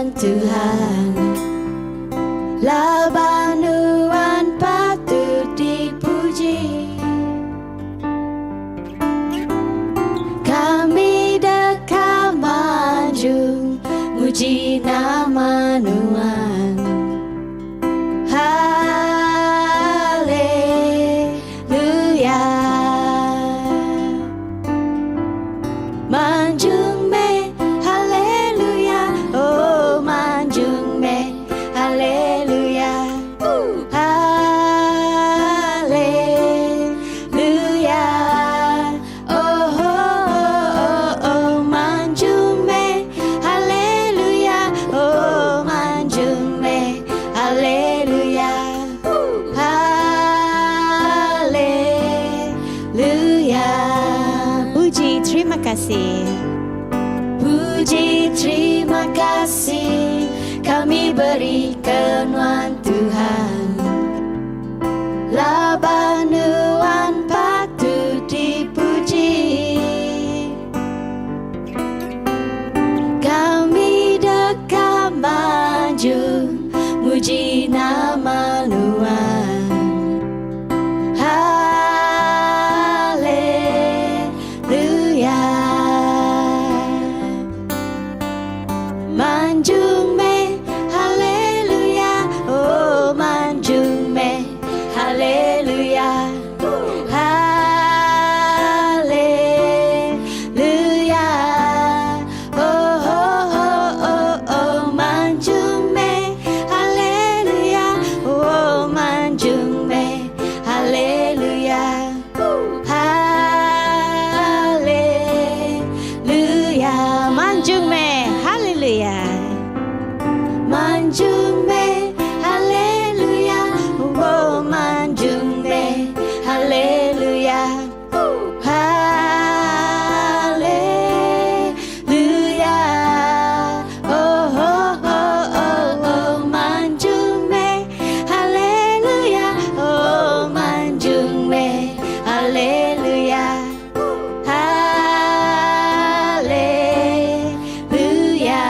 nuan Tuhan Laban nuan patut dipuji Kami deka manjung muji nama nuan Haleluya Manjung meh haleluya oh manjung meh haleluya Haleluya oh oh oh oh manjung meh haleluya oh manjung meh haleluya Haleluya Puji terima kasih Puji terima kasih kami beri ke nuan Tuhan Laban nuan patut dipuji Kami deka manjung muji nama nuan Haleluya Manjung meh haleluya oh manjung meh haleluya Haleluya oh oh oh oh oh manjung meh haleluya oh manjung meh haleluya Haleluya manjung meh haleluya Manjung meh haleluya oh manjung meh haleluya Haleluya oh oh oh oh oh manjung meh haleluya oh manjung meh haleluya Haleluya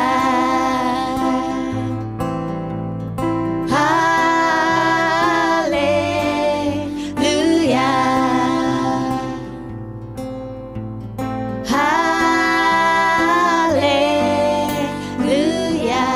Haleluya Haleluya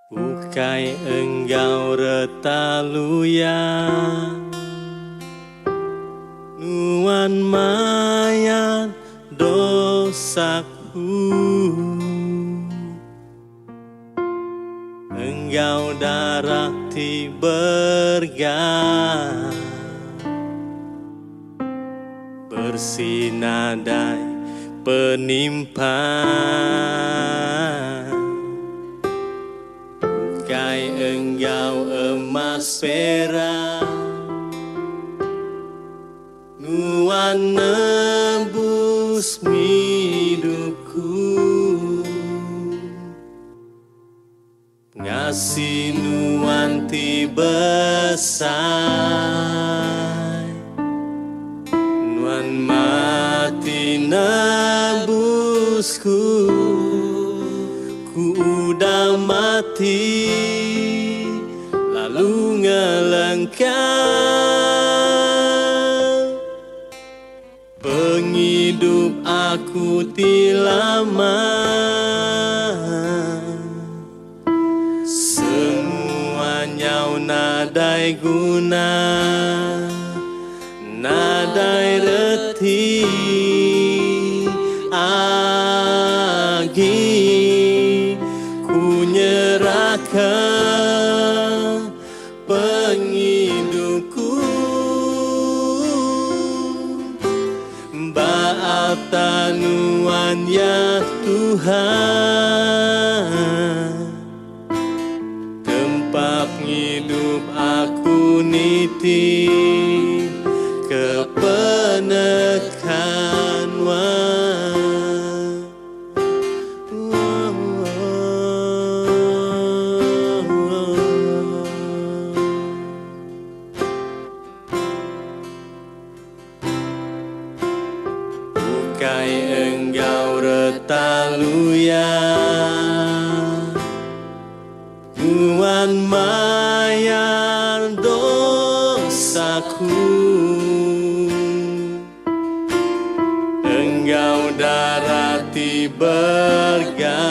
Ukai enggau reta luya Nuan mayar dosaku Enggau darah ti berega Bersi nadai penimpan Ukai enggau emas perak Nuan nebus ngidupku Ngasi nuan ti besai Nuan mati nebus ku Ku udah mati lalu ngelengka Pengidup aku ti lama Semua nyau nadai guna Nadai reti agi Ku nyerahka pengidupku. Ba altar nuan ya Tuhan Tempat ngidup aku niti Ke penekan nuan. Ukai enggau reta luya Nuan mayar dosaku Enggau darah ti berega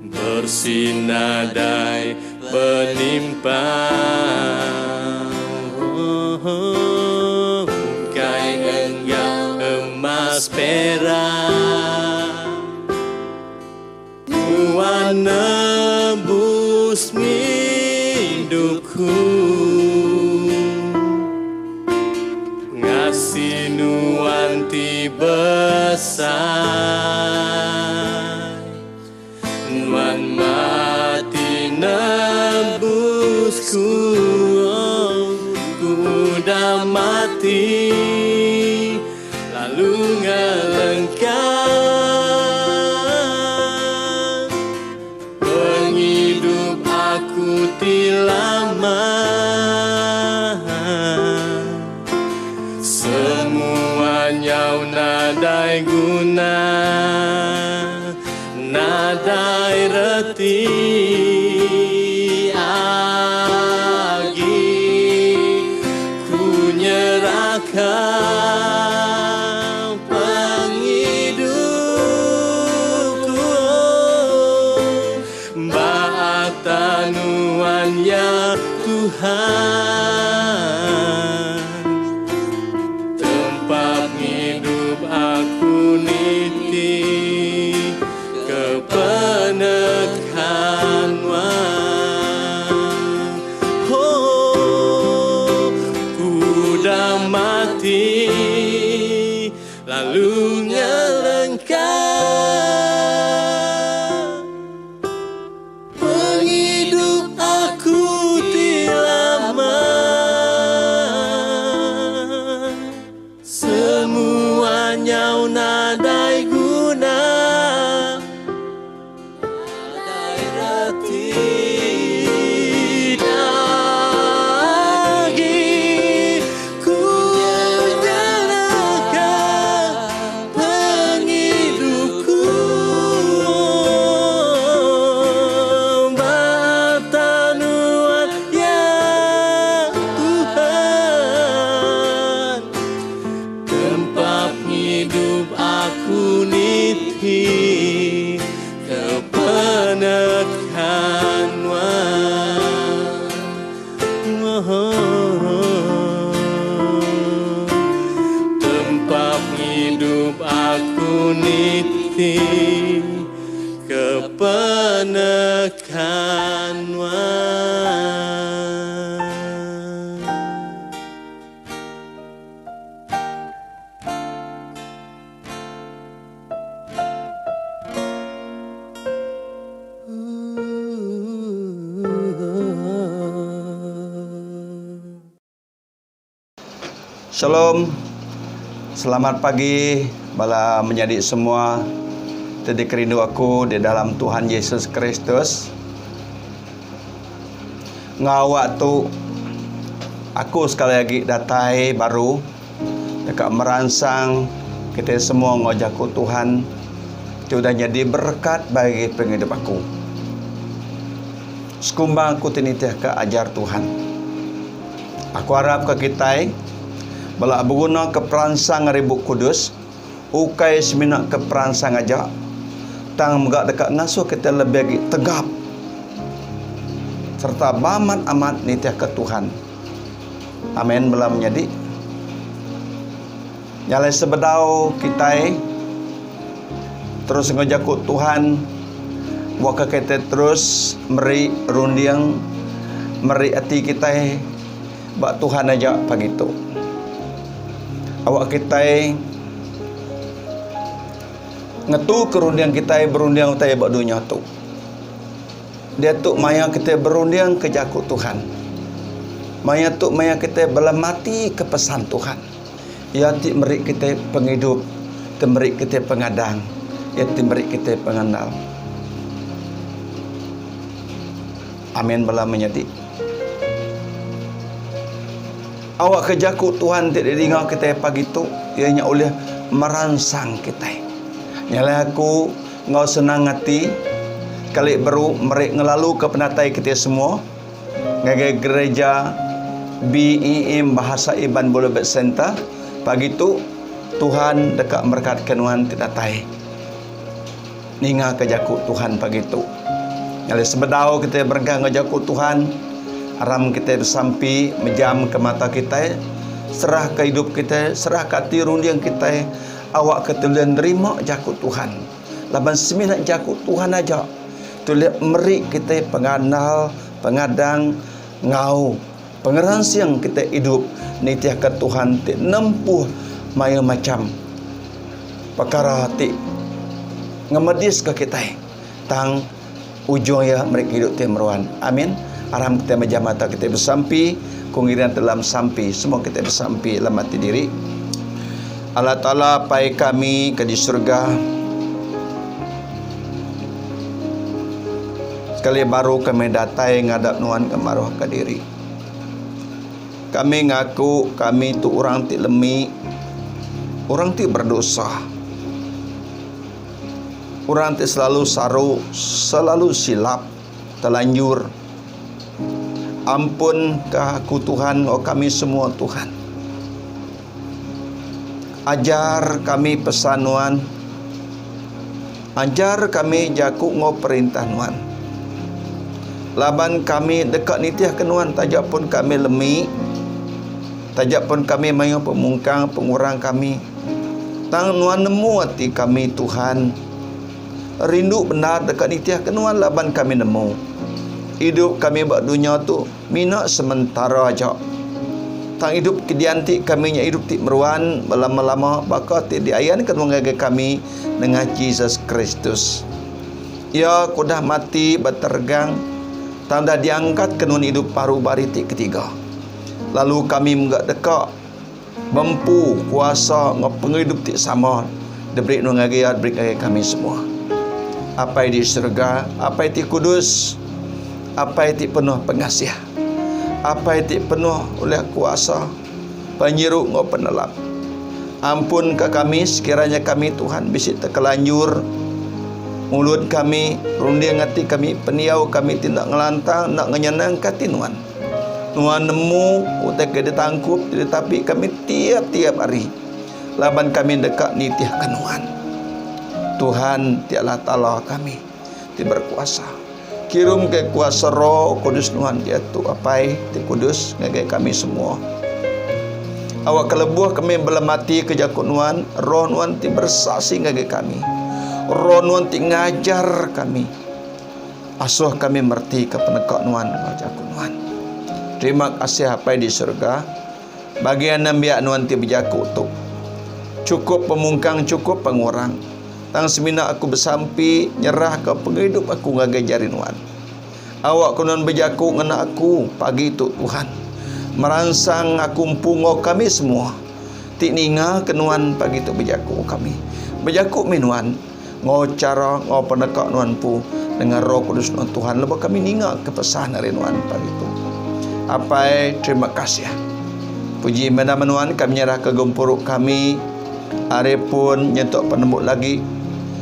Bersi nadai penimpang Ukai enggau emas perak Nuan nebus ngidupku Ngasi nuan ti besai Nuan mati nebus ku Ku udah mati lalu ngelengka Pengidup aku ti lama. Semua nyau nadai guna, nadai reti agi. Ku nyerahka pengidupku ba altar nuan ya Tuhan. Tempat ngidup aku niti ke penekan nuan. Oh, ku udah mati lalu ngelengka Pengidup aku ti lama. Semua nyau nadai guna, nadai reti agi. Ku nyerahka pengidupku ba altar nuan ya Tuhan. Tempat ngidup aku niti ke penekan nuan. Tempat ngidup aku niti ke penekan nuan. Shalom. Selamat pagi bala menyadi semua ti dikerindu aku di dalam Tuhan Yesus Kristus. Enggau awak tu aku sekali agi datai baru deka meransang kitai semua enggau jaku Tuhan ti udah nyadi berekat bagi pengidup aku. Sekumbang aku ti nitihka ajar Tuhan. Aku arapka kitai bela begunaka peransang ari Bup Kudus, ukai semina ke peransang aja, tang mega deka ngasuh kitai lebih agi tegap sereta beamat-amat nitihka Tuhan. Amen bela menyadi. Nya alai sebedau kitai terus enggau jaku Tuhan waka kitai terus meri runding meri ati kitai ba Tuhan aja pagi tu. Awak kitai ngetu ke runding kitai berunding utai ba dunya tu. Diatu maya kitai berunding ke jaku Tuhan. Maya tu maya kitai belemati ke pesan Tuhan. Iya ti meri kitai pengidup, ti meri kitai pengadang, iya ti meri kitai pengandal. Amin bala menyadi. Awakka jaku Tuhan ti didinga kitai pagi tu iya nya ulih meransang kitai. Nya alai aku enggau senang ati kali baru meri ngelaluka penatai kitai semua ngagai gereja BEM Bahasa Iban Boulevard Centre pagi tu Tuhan deka merekatka nuan ti datai ningaka jaku Tuhan pagi tu. Nyadi sebedau kitai berengkah enggau jaku Tuhan aram kitai besampi mejamka mata kitai serahka idup kitai serahka ati runding kitai awakka tulih nerima jaku Tuhan. Laban semina jaku Tuhan aja tulih meri kitai pengandal, pengadang enggau pengeransing kitai idup nitihka Tuhan ti nempuh mayuh macham pekara ti ngemediska kitai tang ujung iya meri kidup ti meruan. Amin. Aram kitai mejah mata kitai besampi, ku ngiring dalam sampi semua kitai besampi dalam ati diri. Allah Taala Apai kami ke di surga. Sekali baru kami datai ngadap nuan ke maruh ke diri. Kami ngaku kami tu orang ti lemi, orang ti berdosa. Orang ti selalu saru, selalu silap, telanjur. Ampun ka aku Tuhan enggau kami semua Tuhan. Ajar kami pesan Nuan. Ajar kami jaku enggau perintah Nuan. Laban kami deka nitihka Nuan taja pun kami lemi, taja pun kami mayuh pemungkang pengurang kami. Tang Nuan nemu ati kami Tuhan. Rindu bendar deka nitihka Nuan laban kami nemu idup kami ba dunya tu mina sementara aja. Tang idup ke dianti kami nya idup ti meruan belama-lama baka ti diayanka Nuan ngagai kami nengah Jesus Kristus. Iya ke udah mati ba teregang tang udah diangkatka Nuan idup baru ba hari ti ketiga. Lalu kami mega deka bempu kuasa enggau pengidup ti sama diberi Nuan ngagai Iya diberi ngagai kami semua. Apai di serega, Apai ti kudus, Apai ti penuh pengasih. Apai ti penuh ulih kuasa, penyiru enggau penelap. Ampun ka kami sekiranya kami Tuhan bisi tekelanjur mulut kami, runding ati kami, pendiau kami ti enda ngelantang, enda ngenyenangka ati Nuan. Nuan nemu utai ke ditangkup ti ditapi kami tiap-tiap hari laban kami deka nitihka Nuan. Tuhan ti Allah Taala kami ti berkuasa. Kirum ke kuasa Roh Kudus Nuan diatu, Apai ti kudus, ngagai kami semua. Awakka lebuh kami belemati ke jaku Nuan, Roh Nuan ti bersaksi ngagai kami. Roh Nuan ti ngajar kami. Asuh kami mereti ke peneka Nuan enggau jaku Nuan. Terima kasih Apai di surga, bagi anembiak Nuan ti bejaku tu. Chukup pemungkang chukup pengurang. Tang semina aku besampi nyerahka pengidup aku ngagai jari Nuan. Awakka Nuan bejaku ngena aku pagi tu Tuhan. Meransang aku empu enggau kami semua ti ningaka Nuan pagi tu bejaku enggau kami. Bejaku mih Nuan enggau chara enggau peneka Nuan empu nengah Roh Kudus Nuan Tuhan lebuh kami ningaka pesan ari Nuan pagi tu. Apai terima kasih. Puji meh nama Nuan kami nyerahka gempuru kami. Ari pun nyentuk penemu lagi,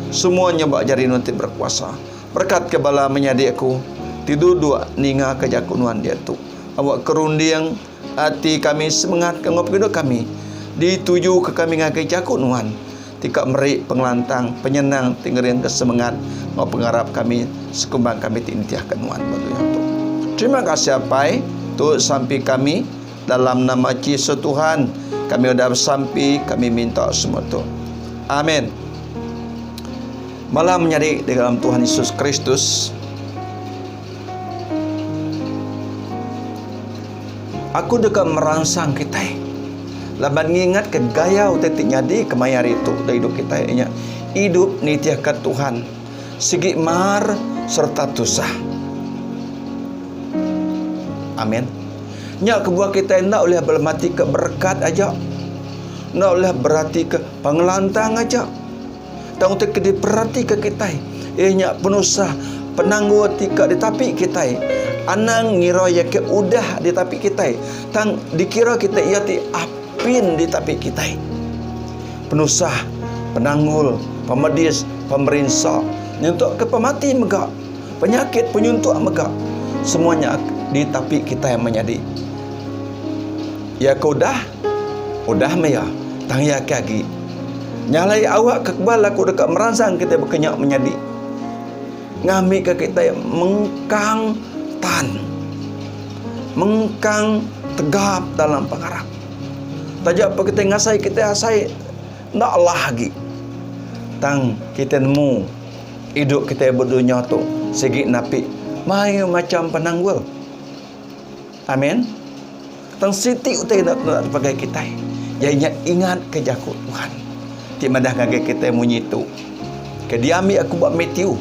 semua nya ba jari nuan ti berekuasa. Berekatka bala menyadi aku ti duduk ningaka jaku nuan diatu. Awakka runding ati kami semengat enggau pengidup kami ditujuka kami ngagai jaku nuan ti ka meri pengelantang, penyenang ti ngeringka semengat enggau pengarap kami sekumbang kami ti nitihka nuan ba dunya tu. Terima kasih Apai, tu sampi kami. Dalam nama Jesus Tuhan, kami udah besampi, kami minta semua tu. Amin. Bala menyadi di dalam Tuhan Yesus Kristus, aku deka meransang kitai. Laban ngingatka gaya utai ti nyadi kemaya hari tu da idup kitai iya nya idup nitihka Tuhan sigi mar sereta tusah. Amin. Nya kebuah kitai enda ulih belematika berekat aja. Enda ulih beratika pengelantang aja. Tang utai ke diperatika kitai iya nya penusah penanggul ti ka ditapi kitai. Anang ngira iya ke udah ditapi kitai tang dikira kitai iya ti apin ditapi kitai. Penusah, penanggul, pemedis, pemerinsa nyentuk ke pemati mega, penyakit penyuntuk mega semua nya ditapi kitai menyadi. Iya ke udah, udah meh iya. Tang iya ke agi. Nya alai awak ke kebal aku deka meransang kitai baka nya menyadi. Ngambika kitai mengkang tan. Mengkang tegap dalam pengarap. Taja pun kitai ngasai kitai asai enda alah agi. Tang kitai nemu idup kitai ba dunya tu sigi napi mayuh macham penanggul. Amin. Tang siti utai enda kena dipakai kitai iya nya ingatka jaku Tuhan ti madah ngagai kitai munyi tu. Ke diambi aku ba Matthew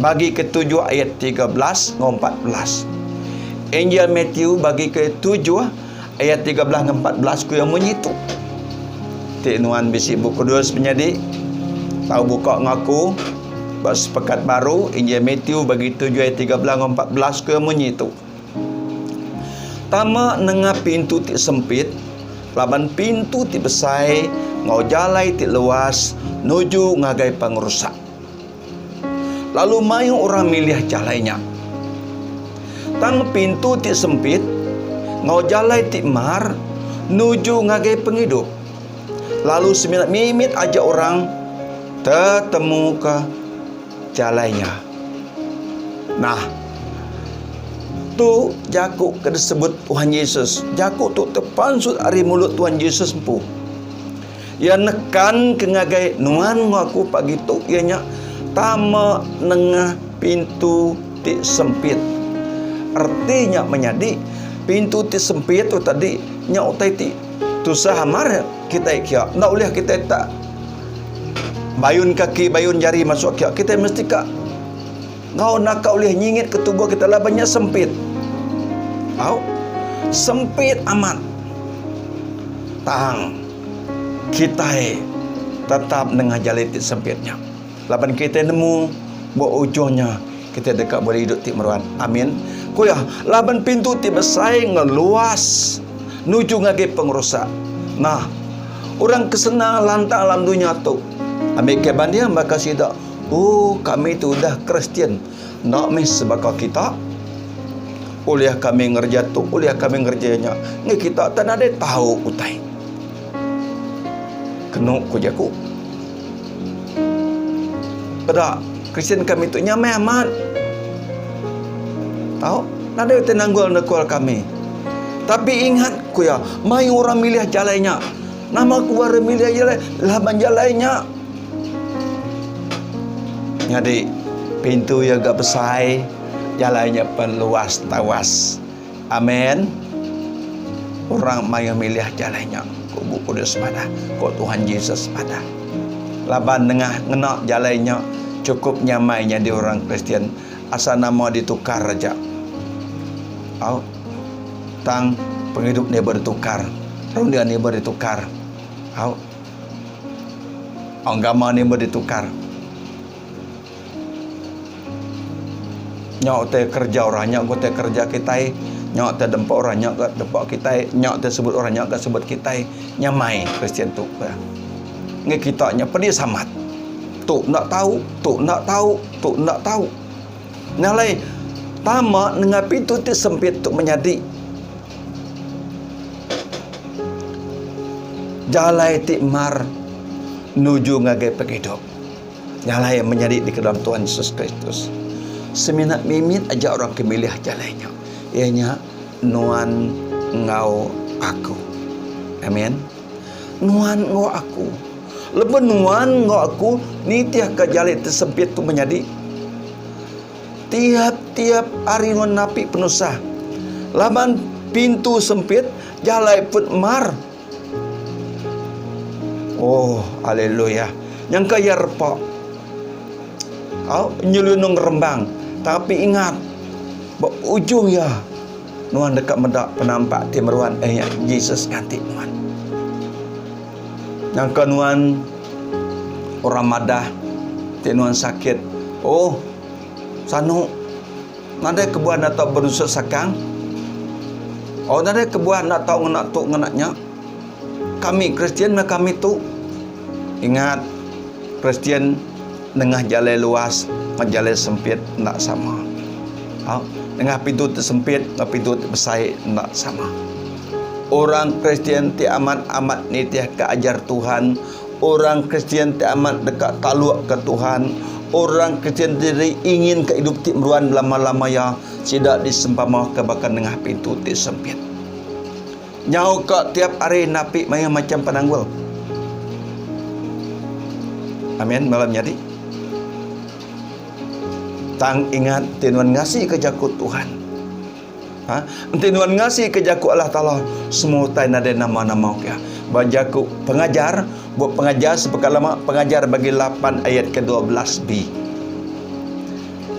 bagi ke tujuh ayat 13 enggau 14. Injil Matthew bagi ke tujuh ayat 13 enggau 14 ku iya munyi tu. Ti nuan bisi Bup Kudus menyadi tau buka enggau aku ba Sepekat Baru Injil Matthew bagi tujuh ayat 13 enggau 14 ku iya munyi tu. Tama nengah pintu ti sempit, laban pintu ti besai enggau jalai ti luas nuju ngagai pengerusak. Lalu mayuh orang milih jalai nya. Tang pintu ti sempit enggau jalai ti mar nuju ngagai pengidup. Lalu semina mimit aja orang tetemuka jalai nya. Nah, tu jaku ke disebut Tuhan Yesus. Jaku tu tepansut ari mulut Tuhan Yesus empu. Iya nekan ke ngagai nuan enggau aku pagi tu iya nya tama nengah pintu ti sempit. Reti nya menyadi pintu ti sempit tu tadi nya utai ti tusah amar kitai kia. Enda ulih kitai tak bayun kaki bayun jari masuk kia. Kitai mesti ka enggau naka ulih nyingit ke tubuh kitai laban nya sempit. Au. Sempit amat. Tang kitai tetap nengah jalai ti sempit nya. Laban kitai nemu ba ujung nya kitai deka bulih idup ti meruan. Amin. Ku iya, laban pintu ti besai enggau luas nuju ngagai pengerusak. Nah, orang ke senang lantang dalam dunya tu, ambika banding baka sida, Oh, kami tu udah Kristian. Enda meh sebaka kita. Ulih kami ngereja tu, ulih kami ngereja nya. Ngi kita tak nadai tau utai. Kenu ku jaku. Peda Kristian kami tu nyamai amat. Tau, nadai utai nanggul nekul kami. Tapi ingat ku iya, mayuh orang milih jalai nya. Nama ku orang milih jalai? Laban jalai nya. Nyadi pintu iya ga besai, jalai nya pen luas tawas. Amen. Orang mayuh milih jalai nya, ku Bup Kudus madah, ku Tuhan Jesus madah. Laban nengah ngena jalai nya chukup nyamai nyadi orang Kristian asal nama ditukar aja. Au. Tang pengidup nya bertukar, runding nya bertukar. Au. Agama ni meh ditukar. Nya utai kereja orang nya utai kereja kitai, nya utai dempa orang nya ga dempa kitai, nya utai sebut orang nya ga sebut kitai. Nyamai Kristian tu. Ngi kita nya pedis amat. Tu enda tau, tu enda tau, tu enda tau. Nya alai tama nengah pintu ti sempit tu menyadi. Jalai ti mar nuju ngagai pengidup. Nya alai menyadi di dalam Tuhan Yesus Kristus. Semina mimit aja orang ke milih jalai nya. Iya nya nuan enggau aku. Amin. Nuan enggau aku. Lebuh nuan enggau aku nitihka jalai ti sempit tu menyadi. Tiap-tiap hari nuan napi penusah. Laban pintu sempit, jalai pun mar. Oh, haleluya. Nyangka iya repa. Au, nyelunung rembang. Tapi ingat, ba ujung iya, nuan deka meda penampak ti meruan iya nya Jesus nganti nuan. Nyangka nuan orang madah ti nuan sakit. Oh, sanu nadai kebuah enda tau berunsut sakang. Oh, nadai kebuah enda tau ngena tu ngena nya. Kami Kristian meh kami tu. Ingat, Kristian nengah jalai luas enggau jalai sempit enda sama. Au, nengah pintu ti sempit enggau pintu ti besai enda sama. Orang Kristian ti amat-amat nitihka ajar Tuhan, orang Kristian ti amat deka talukka Tuhan, orang Kristian ti inginka idup ti meruan belama-lama iya, sida disempamaka baka nengah pintu ti sempit. Nyau ka tiap hari napi mayuh macham penanggul. Amin bala menyadi. Tang ingat ti nuan ngasi ke jaku Tuhan. Ha? Enti nuan ngasi ke jaku Allah Taala, semua utai nadai nama-nama ke. Ba jaku pengajar, bup pengajar sepekat lama pengajar bagi 8 ayat ke 12b.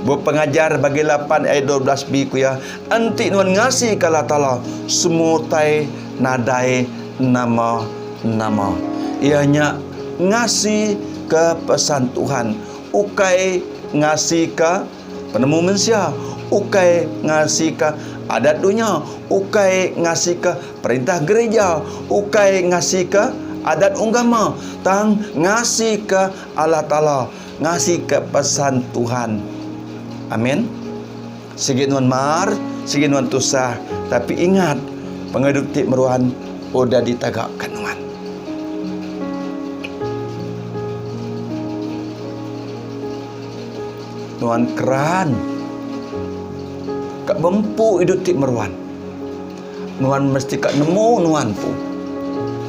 Bup Pengajar bagi lapan ayat 12 b ku iya, Enti nuan ngasika Allah Taala, semua utai nadai nama-nama. Iya nya ngasika pesan Tuhan, ukai ngasika penemu mensia, ukai ngasika adat dunya, ukai ngasika perintah gereja, ukai ngasika adat ugama, tang ngasika Allah Taala. Ngasika pesan Tuhan. Amin. Sigi nuan mar, sigi nuan tusah, tapi ingat pengidup ti meruan udah ditagaka nuan. Nuan keran ka bempu idup ti meruan. Nuan mesti ka nemu nuan pu.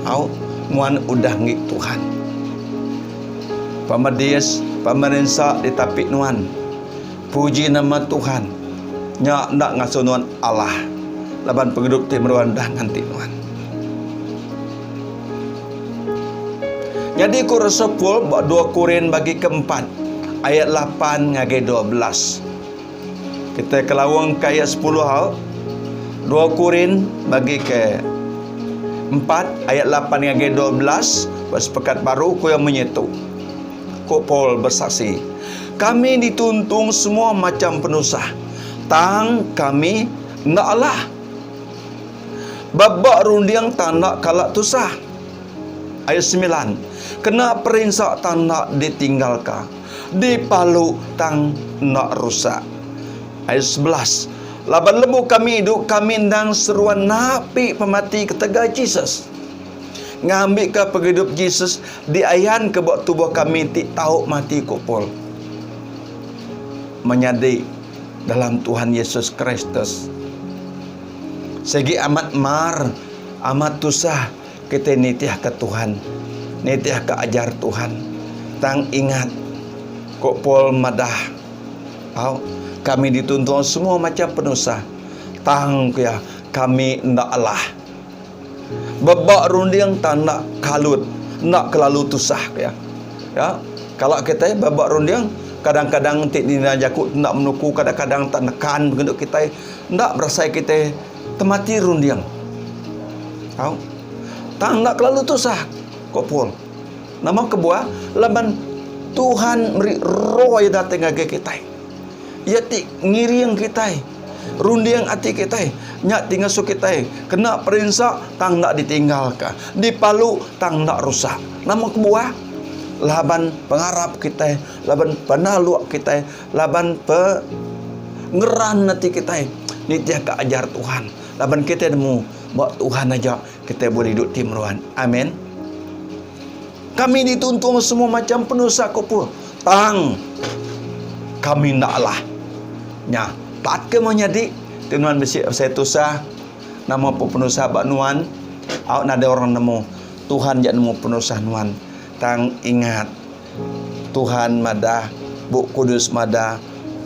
Au, nuan udah ngi Tuhan. Pemedis, pemerinsa ditapi nuan. Puji nama Tuhan. Nya enda ngasuh nuan alah laban pengidup ti meruan udah nganti nuan. Nyadi ku Rasul Paul ba 2 Korin bagi keempat ayat 8 ngagai 12. Kitai kelaung ke ayat sepuluh au. 2 Korin bagi ke 4 ayat 8 ngagai 12 ba sepekat baru ku iya munyi tu. Ku Paul besaksi, Kami dituntung semua macham penusah, tang kami enda alah. Ba runding tang enda kala tusah. Ayat semilan, Kena perinsa tang enda ditinggalka, dipalu tang enda rusak. Ayat 11, Laban lebuh kami idup, kami endang seruan napi pemati ketegal Jesus. Ngambika pengidup Jesus diayanka ba tubuh kami ti tau mati, ku Paul. Menyadi dalam Tuhan Yesus Kristus. Sigi amat mar, amat tusah Kitai nitihka Tuhan, nitihka ajar Tuhan. Tang ingat, ku Paul madah, Au, kami dituntung semua macham penusah, tang ku iya, kami enda alah. Beba runding tang enda kalut, enda kelalu tusah, ku iya. Ya, kala kitai beba runding, kadang-kadang enti ninga jaku enda menuku, kadang-kadang tak nekan pengindu kitai, enda berasai kitai Temati runding. Au. Tang enda kelalu tusah, ku Paul. Nama kebuah? Laban Tuhan meri roh iya datai ngagai kitai. Iya ti ngiring kitai, runding ati kitai. Nya ti ngasuh kitai kena perinsa tang enda ditinggalka, dipalu tang enda rusak. Nama kebuah? Laban pengarap kitai, laban penaluk kitai, Laban pe ngeran ati kitai nitihka ajar Tuhan. Laban kitai nemu ba Tuhan aja kitai bulih idup ti meruan. Amen. Kami dituntung semua macam penusah ko pun. Tang kami enda alah. Nya, tak ke meh nyadi ti nuan bisi asai tusah nama pun penusah ba nuan au nadai orang nemu. Tuhan ja nemu penusah nuan. Tang ingat Tuhan madah, Bup Kudus madah,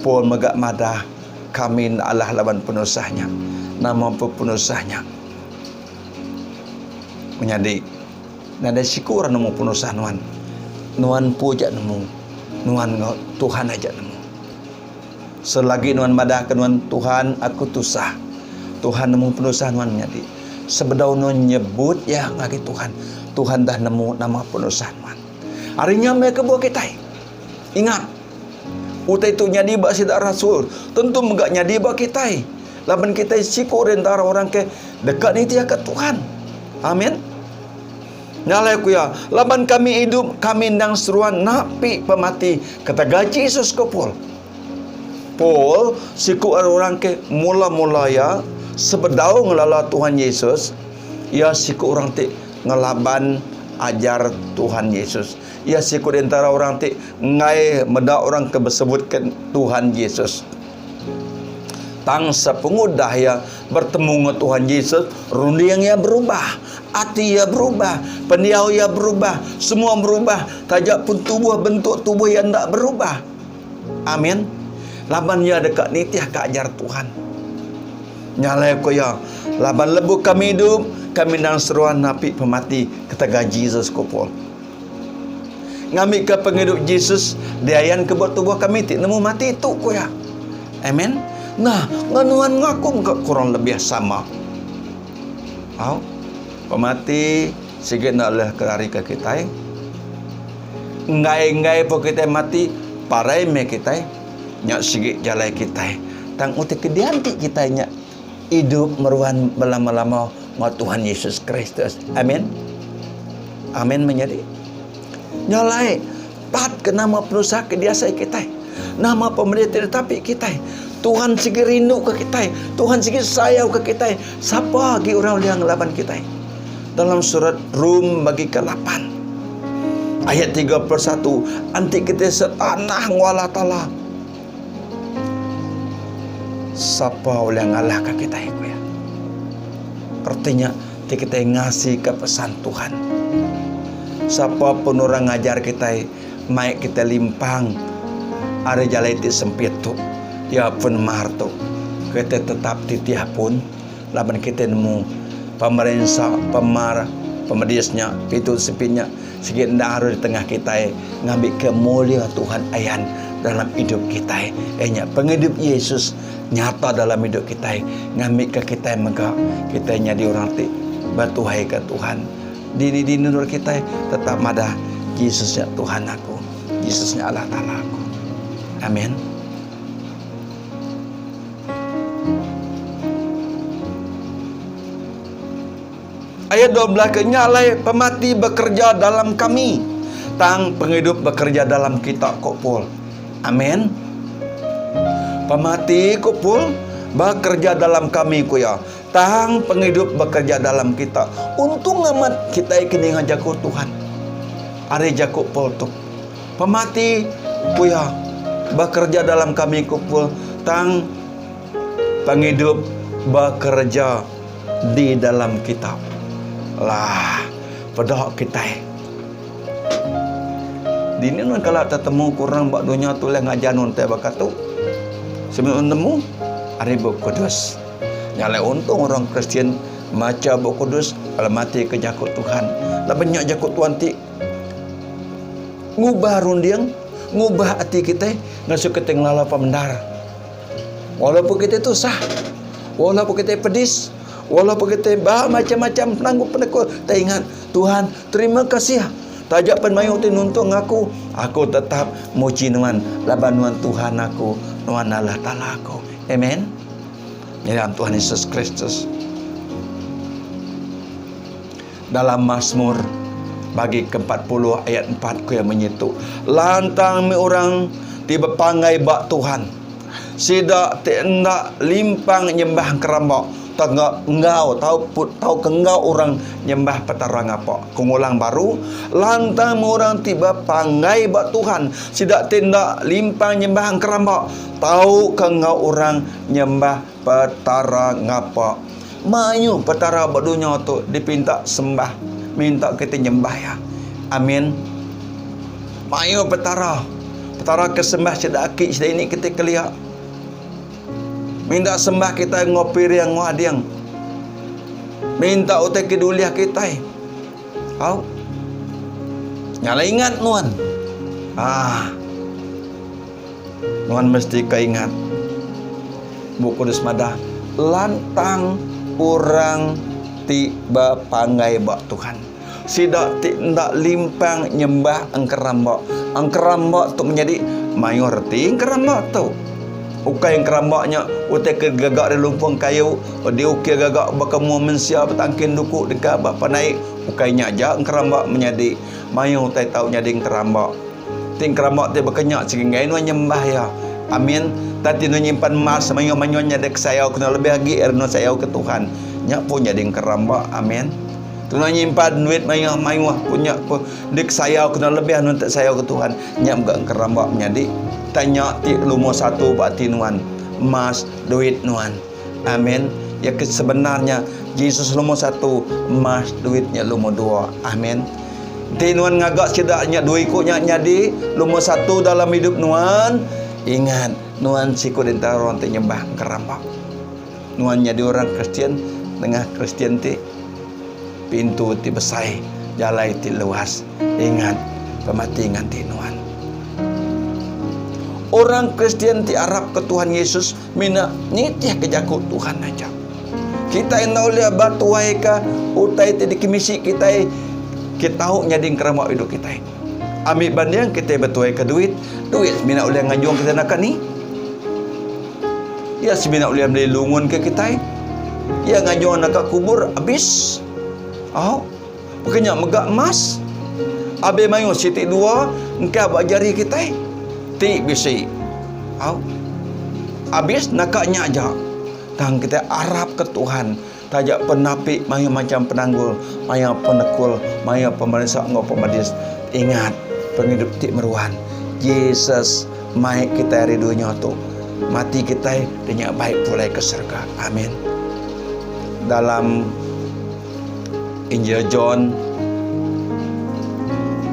Paul mega madah, kami enda alah laban penusah nya. Nama pun penusah nya. Menyadi. Nadai siku orang nemu penusah nuan. Nuan empu aja nemu. Nuan enggau Tuhan aja nemu. Selagi nuan madahka nuan Tuhan aku tusah. Tuhan nemu penusah nuan menyadi. Sebedau nuan nyebut iya ngagai Tuhan, Tuhan dah nemu nama penusah nuan. Ari nya meh kebuah kitai. Ingat, utai tu nyadi ba sida rasul, tentu mega nyadi ba kitai. Laban kitai siku ari entara orang ke deka nitihka Tuhan. Amin. Nya alai ku iya, laban kami idup, kami endang seruan napi pemati ketegal Jesus, ku Paul. Paul siku ari orang ke mula-mula iya sebedau ngelala Tuhan Yesus, iya siku orang ti ngelaban ajar Tuhan Yesus. Iya siku di entara orang ti enggai meda orang ke besebutka Tuhan Yesus. Tang sepengudah iya bertemu enggau Tuhan Jesus, runding iya berubah, ati iya berubah, pendiau iya berubah, semua berubah taja pun tubuh bentuk tubuh iya enda berubah. Amin. Laban iya deka nitihka ajar Tuhan. Nya alai ku iya, laban lebuh kami idup, kami endang seruan napi pemati ketegal Jesus, ku Paul. Ngambika pengidup Jesus diayanka ba tubuh kami ti nemu mati tu, ku iya. Amen. Nah, enggau nuan enggau aku mega kurang lebih sama. Au. Pemati sigi enda ulih kelarika kitai. Enggai-enggai pun kitai mati, parai meh kitai. Nya sigi jalai kitai. Tang utai ke dianti kitai nya idup meruan belama-lama enggau Tuhan Yesus Kristus. Amin. Amin menyadi. Nya alai pat ke nama penusah ke diasai kitai. Nama pemeri ti ditapi kitai. Tuhan sigi rindu ke kitai. Tuhan sigi sayau ke kitai. Sapa agi orang ulih ngelaban kitai? Dalam surat Rom bagi ke 8 ayat 31 anti kitai setanah enggau Allah Taala. Sapa ulih ngalahka kitai ku iya. Reti nya ti kitai ngasika pesan Tuhan. Sapa pun orang ngajar kitai mai kitai limpang ari jalai ti sempit tu iya pun mar tu kitai tetap titih pun laban kitai nemu pemerinsa pemar pemedis nya pitu sempit nya Sigi enda aruh ditengah kitai ngambika mulia Tuhan ayan dalam idup kitai. Iya nya pengidup Yesus nyata dalam idup kitai ngambika kitai mega kitai nyadi orang ti betuhaika Tuhan. Dini-dini endur kitai tetap madah Jesus nya Tuhan aku, Jesus nya Allah Taala aku. Amin. Ayat 12 ke nya alai pemati bekereja dalam kami, tang pengidup bekereja dalam kita, ku Paul. Amin. Pemati, ku Paul, bekereja dalam kami, ku iya, tang pengidup bekereja dalam kita. Untung amat kitai ke ninga jaku Tuhan ari jaku Paul tu. Pemati, ku iya, bekereja dalam kami, ku Paul, tang pengidup bekereja di dalam kita. Lah, peda kitai. Dini nuan kala tetemu ku orang ba dunya tu ulih ngajar nuan utai baka tu. Semina nuan nemu ari Bup Kudus. Nya alai untung orang Kristian macha Bup Kudus lalu matika jaku Tuhan. Laban nya jaku Tuhan ti ngubah runding, ngubah ati kitai ngasuh kitai ngelala pemendar. Walaupun kitai tusah, walaupun kitai pedis, walaupun kitai ba macam-macam penangguh penekul, tak ingat Tuhan terima kasih. Taja pen mayuh ti nuntung aku, aku tetap muji nuan laban nuan Tuhan aku, nuan Allah Taala aku. Amen. Dalam Tuhan Yesus Kristus. Dalam Mazmur bagi ke-40 ayat 4 ku iya munyi tu, Lantang meh orang ti bepanggai ba Tuhan. Sida ti enda limpang nyembah engkeramba tauka enggau tauka enggau orang nyembah Petara ngapa. Ku ngulang baru, Lantang meh orang ti bepanggai ba Tuhan. Sida ti enda limpang nyembah engkeramba tauka enggau orang nyembah Petara ngapa. Mayuh petara ba dunya tu dipinta sembah, minta kitai nyembah iya. Amin. Mayuh petara. Petara ke sembah sida aki sida ini kitai kelia. Minta sembah kitai enggau piring enggau ading. Minta utai ke diulih kitai. Au. Nya alai ingat nuan. Ah. Nuan mesti ka ingat. Bup Kudus madah, lantang orang ti bepanggai ba Tuhan. Sida ti enda limpang nyembah engkeramba. Engkeramba tu menyadi mayuh reti engkeramba tu. Ukai engkeramba nya utai ke digaga ari lumpung kayu, diukir gaga baka mua mensia betangkin duku deka ba panai. Ukai nya aja engkeramba menyadi. Mayuh utai tau nyadi engkeramba. Ti engkeramba ti baka nya sigi enggai nuan nyembah iya. Amin. Tang ti nuan nyimpan emas mayuh-mayuh nya dek sayau kena lebih agi ari nuan sayau ke Tuhan. Nya pun nyadi engkeramba. Amin. Tu nuan nyimpan duit mayuh-mayuh pun nya pun dek sayau kena lebih nuan te sayau ke Tuhan. Nya mega engkeramba menyadi. Tang nya ti lumur satu ba ati nuan. Emas, duit nuan. Amin. Ya ke sebenarnya Jesus lumur satu, emas, duit nya lumur dua. Amin. Enti nuan ngaga sida nya dua iku nya nyadi lumur satu dalam idup nuan, ingat nuan siku di entara orang ti nyembah ngeramba. Nuan nyadi orang Kristian nengah Kristian ti pintu ti besai, jalai ti luas. Ingat pemati nganti nuan. Orang Kristian ti arap ke Tuhan Yesus mina nitihka jaku Tuhan aja. Kitai enda ulih batuaika utai ti dikemisi kitai ke tau nyadi engkeramba idup kitai. Ambi banding kitai betuaika duit, duit semina ulih ngajung kitai naka ni. Iya semina ulih meli lungun ke kitai. Iya ngajung naka kubur abis. Au. Baka nya mega emas. Abis mayuh siti dua engka ba jari kitai ti bisi. Au. Abis naka nya aja. Tang kitai arapka Tuhan taja pen napi mayuh macham penanggul, mayuh penekul, mayuh pemerinsa enggau pemedis. Ingat, pengidup ti meruan. Jesus mai kitai ari dunya tu. Mati kitai dinya bai pulai ke serega. Amin. Dalam Injil John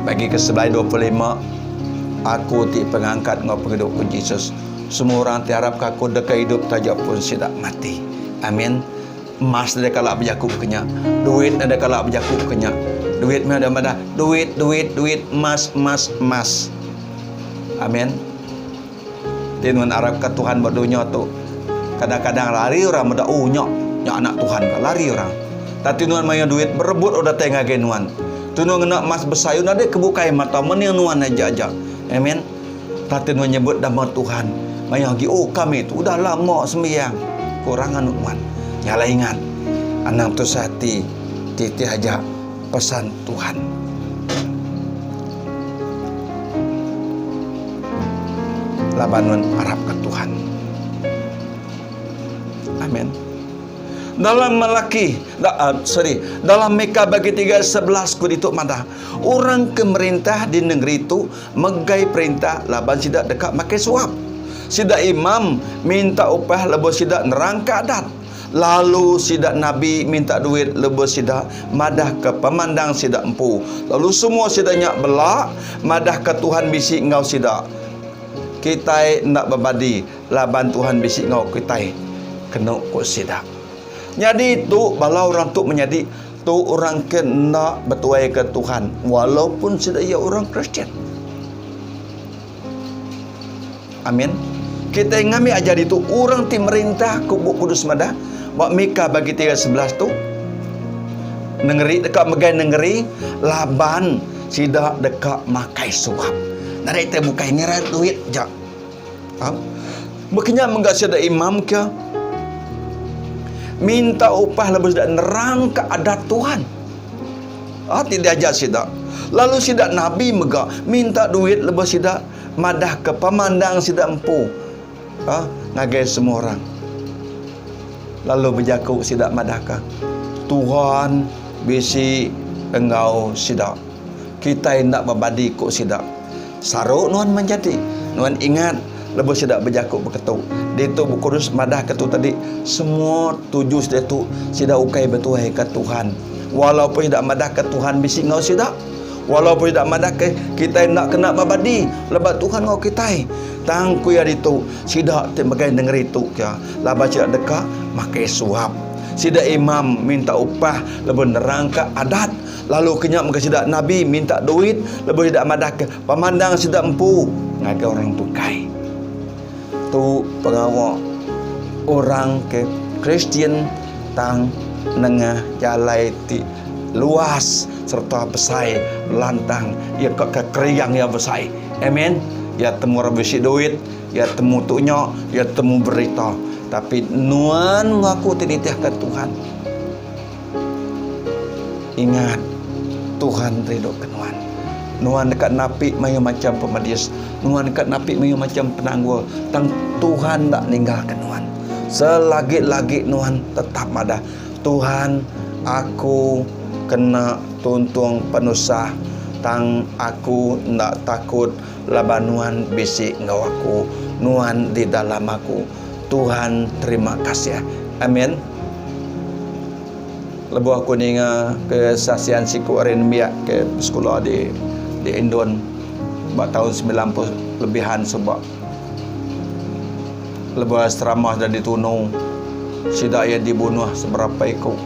bagi ke sebelah 25 aku ti pengangkat enggau pengidup ku Jesus. Semua orang ti arap ka aku deka idup taja pun sida mati. Amin. Emas nadai kala bejaku ke nya. Duit nadai kala bejaku ke nya. Duit meh udah madah duit duit duit emas emas emas. Amin. Ti nuan arap ka Tuhan ba dunya tu. Kadang-kadang lari orang meda oh nya nya anak Tuhan ka lari orang. Tang ti nuan mayuh duit berebut orang datai ngagai nuan. Tu nuan ngena emas besai nadai ke bukai mata mening nuan aja aja. Amin. Tang nuan nyebut nama Tuhan mayuh agi oh kami tu udah lama sembiang ku orang anu nuan. Nya alai ingat anang tusah ati titih aja pesan Tuhan. Laban nuan arapka Tuhan. Amin. Dalam Malaki, da, uh, sorry, dalam Mika bagi 3 11 ku ditu madah, orang ke merintah di negeri tu megai perintah laban sida deka makai suap. Sida imam minta upah lebuh sida nerangka adat. Lalu sida nabi minta duit lebuh sida madahka pemandang sida empu. Lalu semua sida nya bela madahka Tuhan bisi enggau sida. Kitai enda bebadi laban Tuhan bisi enggau kitai, kenu ku sida. Nyadi tu bala orang tu menyadi tu orang ke enda betuaika Tuhan walaupun sida iya orang Kristian. Amin. Kitai ngambi ajar ditu orang ti merintah ku Bup Kudus madah ba Mika bagi 3:11 tu nengeri deka megai nengeri laban sida deka makai suap. Nadai tai bukai ngira duit ja. Ha? Bekenya mega sida imam ke minta upah lebuh sida nerangka adat Tuhan. Ha, ti diajar sida. Lalu sida nabi mega minta duit lebuh sida madahka pemandang sida empu ha, ngagai semua orang. Lalu bejaku sida madahka, Tuhan bisi enggau sida. Kitai enda bebadi ku sida. Saru nuan menjadi. Nuan ingat lebuh sida bejaku beketu. Ditu Bup Kudus madahka tu tadi, semua tuju sida tu sida ukai betuaika Tuhan. Walaupun sida madahka Tuhan bisi enggau sida, walaupun sida madahka kitai enda kena bebadi lebat Tuhan enggau kitai. Tang ku iya ditu, sida ti megai nengeri tu ke laban sida deka makai suap. Sida imam minta upah lebuh nerangka adat, lalu ke nya mega sida nabi minta duit lebuh sida madahka pemandang sida empu ngagai orang bukai. Tu pengawa orang ke Kristian tang nengah jalai ti luas sereta besai lantang iya ka ke keriang iya besai. Amen. Iya temu orang bisi duit, iya temu tu nya, iya temu berita. Tapi nuan ngaku ti nitihka Tuhan. Ingat, Tuhan rindu ke nuan. Nuan deka napi mayuh macham pemedis. Nuan deka napi mayuh macham penanggul. Tang Tuhan enda ninggalka nuan. Selagi-lagi nuan tetap madah, Tuhan, aku kena tuntung penusah, tang aku enda takut laban Nuan bisi enggau aku. Nuan di dalam aku. Tuhan terima kasih. Amin. Lebuh aku ninga kesaksian siku ari nembiak ke besekula di di Indon ba taun 90 lebihan suba. Lebuh asrama sida ditunu, sida iya dibunuh seberapa iku.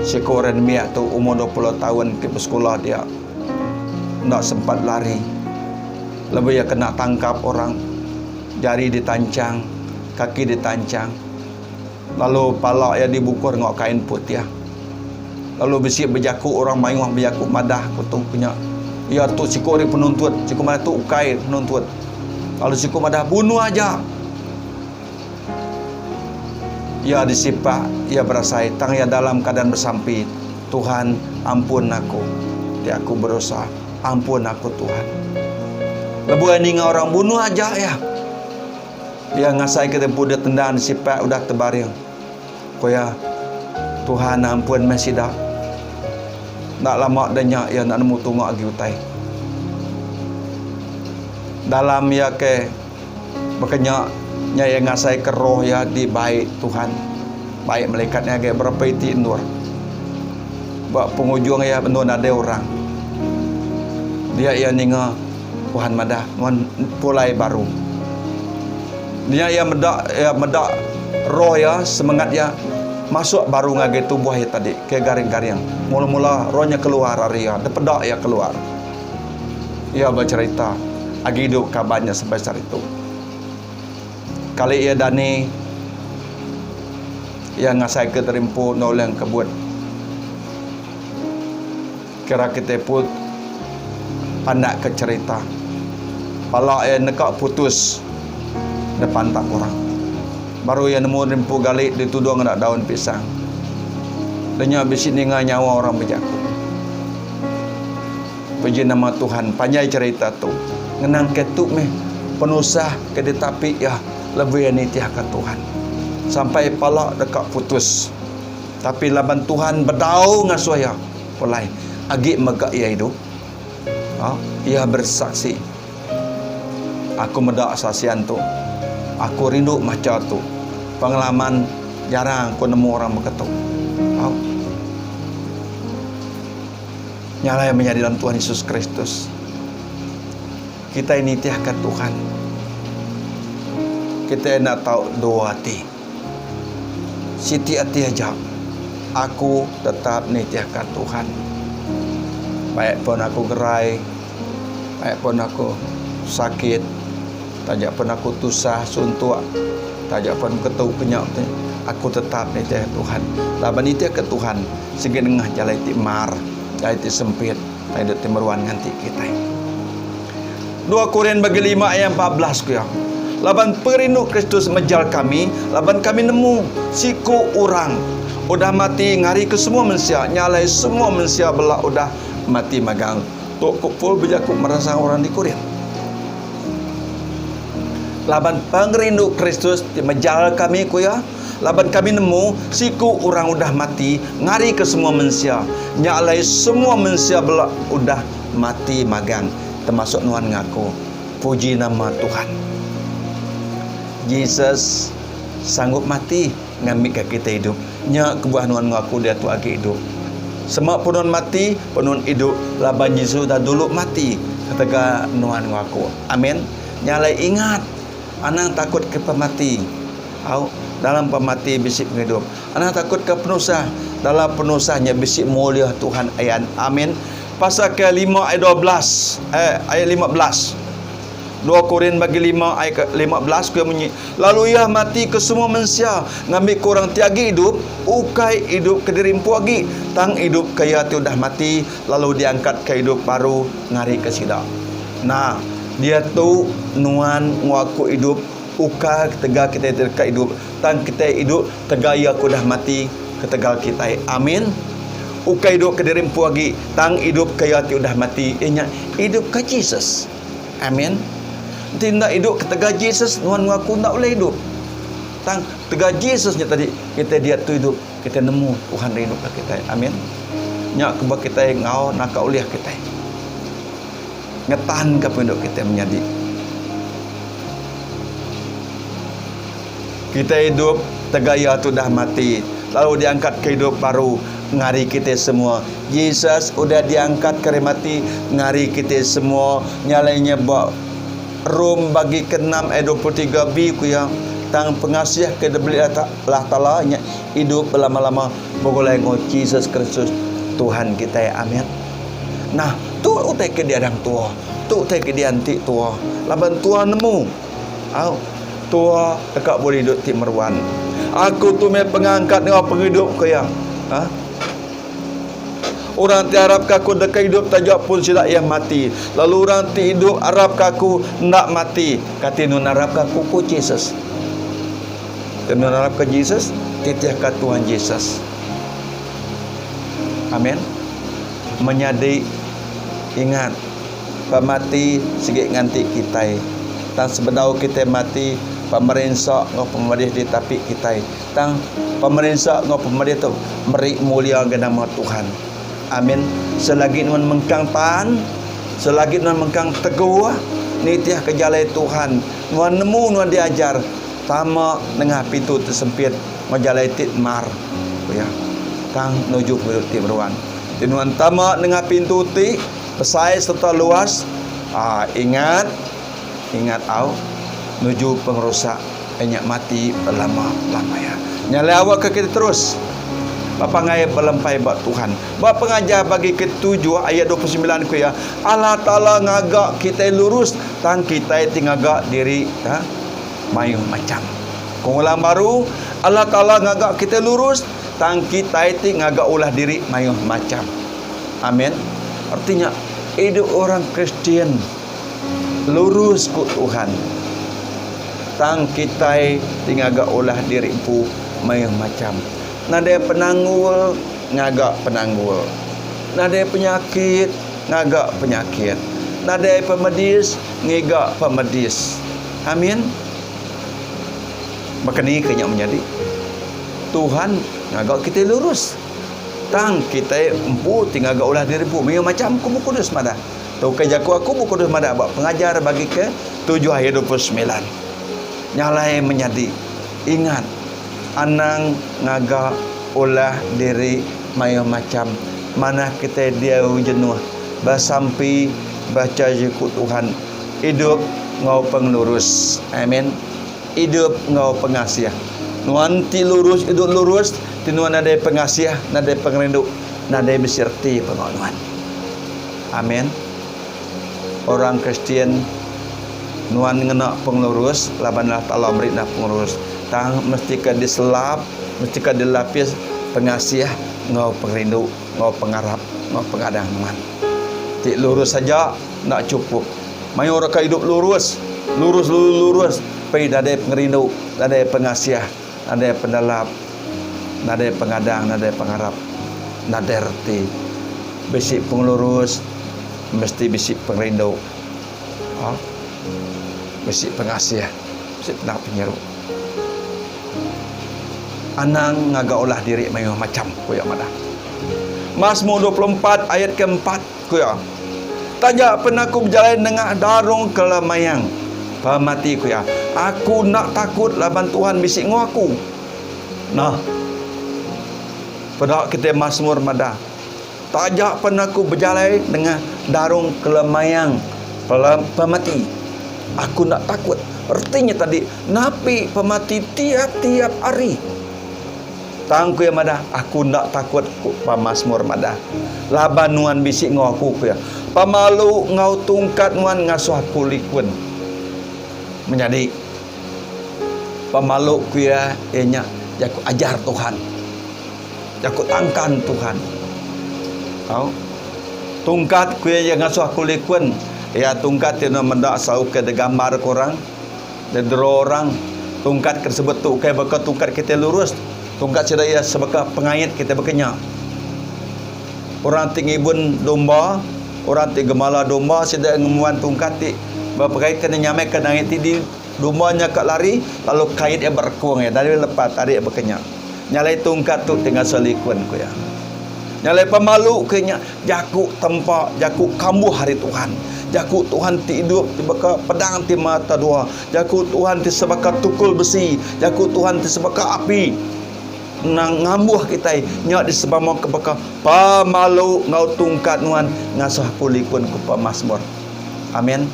Siku ari nembiak tu umur 20 taun ke besekula dia enda sempat lari. Lebuh iya kena tangkap orang, jari ditanchang, kaki ditanchang, lalu pala iya dibukur enggau kain putih. Lalu bisi bejaku orang mayuh bejaku madah ku tu ku nya. Iya tu siku ari penuntut, siku madah tu ukai penuntut. Lalu siku madah bunuh aja. Iya disipak, iya berasai tang iya dalam keadaan besampi, Tuhan ampun aku ti aku bedosa. Ampun aku Tuhan. Lebuh iya ninga orang bunuh aja iya. Iya ngasaika tempu dia tendang disipak udah tebaring. Ku iya, Tuhan ampun meh sida. Enda lama da nya iya enda nemu tunga agi utai. Dalam iya ke baka nya, nya iya ngasaika roh iya dibai Tuhan. Bai malaikat nya ngagai berapa iti endur. Ba pengujung iya endur nadai orang. Dia iya ninga Tuhan madah nuan pulai baru. Nya iya meda iya meda roh iya semengat iya masuk baru ngagai tubuh iya tadi ke garing-garing. Mula-mula roh nya keluar ari iya dipeda iya keluar. Iya becherita agi idup kaban nya sampai sehari tu. Kali iya dani iya ngasaika diri empu enda ulih engkebut. Kira kitai pun pandak ke cherita. Pala iya neka putus depan tak orang. Baru iya nemu rimpu gali ditudung ngena daun pisang. Lenya bisi ninga nyawa orang bejaku. Puji nama Tuhan panjai cherita tu. Ngenang ke tu meh penusah ke ditapi iya lebuh iya nitihka Tuhan. Sampai pala deka putus. Tapi laban Tuhan bedau ngasuh iya pulai, agi mega iya idup. Ha, iya bersaksi. Aku meda saksian tu. Aku rindu macha tu. Pengalaman jarang aku nemu orang baka tu. Ha. Nya alai menyadi dalam Tuhan Yesus Kristus. Kitai nitihka Tuhan. Kitai enda tau dua ati. Siti ati aja, aku tetap nitihka Tuhan. Baik pun aku gerai, baik pun aku sakit, taja pun aku tusah suntuk, taja pun ketu ke nya ti, aku tetap nitihka Tuhan. Laban nitihka Tuhan sigi nengah jalai ti mar, jalai ti sempit, jalai ti meruan nganti kitai. Dua Korin bagi lima ayat 14 ku iya. Laban pengerindu Kristus mejal kami, laban kami nemu siku orang udah mati ngarika semua mensia, nya alai semua mensia bela udah mati magang. Tu ku Paul bejaku meransang orang di Korin. Laban pengerindu Kristus ti mejal kami ku iya, laban kami nemu siku orang udah mati ngarika semua mensia, nya alai semua mensia bela udah Mati magang termasuk nuan ngaku. Puji nama Tuhan. Jesus sanggup mati ngambika kitai idup. Nya kebuah nuan ngaku diatu agi idup. Sema pun nuan mati, pun nuan idup laban Jesus udah dulu mati ketegal nuan ngaku. Amin. Nya alai ingat, anang takut ke pemati. Au. Dalam pemati bisi pengidup. Anang takut ke penusah, dalam penusah nya bisi mulia Tuhan ayan. Amin. Pasal ke lima ayat 12, eh, ayat 15. 2 Korin bagi 5 ayat ke 15 ku munyi, lalu iya mati ke semua mensia, ngambi ke orang ti agi idup, ukai idup ke diri empu agi, tang idup ke iya ti udah mati lalu diangkat ke idup baru ngari ke sida. Nah, diatu nuan enggau aku idup ukai ketegal kitai ti deka idup, tang kitai idup tegal iya ke udah mati ketegal kitai. Amin. Ukai idup ke diri empu agi, tang idup ke iya ti udah mati, iya nya idup ke Jesus. Amin. Enti enda idup ketegal Jesus, nuan enggau aku enda ulih idup. Tang ketegal Jesus nya tadi, kitai diatu idup, kitai nemu Tuhan rinduka kitai. Amin. Nya kebuah kitai enggau naka ulih kitai ngetanka pengidup kitai menyadi. Kitai idup tegal iya tu udah mati lalu diangkatka idup baru ngari kitai semua. Jesus udah diangkatka ari mati ngari kitai semua. Nya alai nya ba Rom bagi ke enam ayat 23 b ku iya, Tang pengasih ke dibeli Allah Taala nya idup belama-lama begulai enggau Jesus Kristus Tuhan kitai. Amin. Nah, tu utai ke diadang tua. Tu utai ke dianti tua. Laban tua nemu. Au, tua deka bulih idup ti meruan. Aku tu meh pengangkat enggau pengidup, ku iya. Ha? Orang ti arapka aku deka idup taja pun sida iya mati. Lalu orang ti idup arapka aku enda mati. Kati nuan arapka aku? Ku Jesus. Ti nuan arapka Jesus, titihka Tuhan Jesus. Amin. Menyadi, ingat. Pemati sigi nganti kitai. Tang sebedau kitai mati, pemerinsa enggau pemedih ditapi kitai. Tang pemerinsa enggau pemedih tu meri mulia ngagai nama Tuhan. Amin. Selagi nuan mengkang tan, selagi nuan mengkang teguh nitihka jalai Tuhan, nuan nemu nuan diajar tama nengah pintu ti sempit enggau jalai ti mar, ku iya. Tang nuju pengidup ti meruan. Ti nuan tama nengah pintu ti. Besai sereta luas, aa ingat, ingat au, nuju pengerusak inya mati belama-lama iya. Nya alai awakka kita terus bepangai belempai ba Tuhan. Ba Pengajar bagi ketujuh ayat 29 ku iya, Allah Taala ngaga kitai lurus tang kitai ti ngaga diri ha mayuh macham. Ku ngulang baru, Allah Taala ngaga kitai lurus tang kitai ti ngaga ulah diri mayuh macham. Amin. Reti nya, idup orang Kristian lurus ku Tuhan. Tang kitai ti ngaga ulah diri empu mayuh macham. Nadai penanggul ngaga penanggul. Nadai penyakit ngaga penyakit. Nadai pemedis ngiga pemedis. Amin. Baka ni ke nya menyadi? Tuhan ngaga kitai lurus. Tang kitai empu ti ngaga ulah diri empu mayuh macham, ku Bup Kudus madah. Tu ukai jaku aku, Bup Kudus madah ba Pengajar bagi ke tujuh ayat 29. Nya alai menyadi, ingat, anang ngaga ulah diri mayuh macham. Manah kitai diau jenuh, besampi, bacha jaku Tuhan, idup enggau pengelurus. Amen. Idup enggau pengasih. Nuan ti lurus idup lurus, ti nuan nadai pengasih, nadai pengerindu, nadai bisi reti pengawa nuan. Amen. Orang Kristian nuan ngena pengelurus laban Allah Taala meri nuan pengelurus. Tang mestika diselap, mestika dilapis pengasih enggau pengerindu, enggau pengarap, enggau pengadang nuan. Ti lurus aja enda chukup. Mayuh orang ke idup lurus, lurus lurus lurus pei nadai pengerindu, nadai pengasih, nadai penelap, nadai pengadang, nadai pengarap, nadai reti. Bisi pengelurus mesti bisi pengerindu. Ha? Bisi pengasih, bisi penang penyiru. Anang ngaga ulah diri mayuh macham, ku iya madah. Masmur 24 ayat ke-4. Ku iya, Taja pen aku bejalai nengah darung kelemayang pemati ku iya, aku enda takut laban Tuhan bisi enggau aku. Nah, peda kitai Masmur madah, Taja pen aku bejalai nengah darung kelemayang pemati, aku enda takut. Reti nya tadi napi pemati tiap-tiap hari. Tang ku iya madah, Aku enda takut, ku pemasmur madah. Laban nuan bisi enggau aku, ku iya. Pemalu enggau tungkat nuan ngasuh aku likun. Menyadi, pemalu ku iya, iya nya jaku ajar Tuhan. Jaku tangkan Tuhan. Tau. Tungkat ku iya ngasuh aku likun. Iya tungkat ti nuan meda selalu ke digambar ke orang. Didero orang, tungkat ke disebut tu ukai baka tungkat kitai lurus. Tungkat sida iya sebaka pengait kitai baka nya. Orang ti ngibun domba, orang ti gemala domba sida ngembuan tungkat ti bepengait kena nyamai ke nangit ti di domba nya ka lari lalu kait iya berekung iya dari lepa tarik baka nya. Nya alai tungkat tu ti ngasuh likun, ku iya. Nya alai pemalu ke nya Jaku tempa, jaku kambuh ari Tuhan. Jaku Tuhan ti idup ti baka pedang ti mata dua. Jaku Tuhan ti sebaka tukul besi. Jaku Tuhan ti sebaka api. Nang ngambuh kitai nya disebama ke baka pemalu enggau tungkat nuan ngasuh aku likun ku pemasmur. Amin.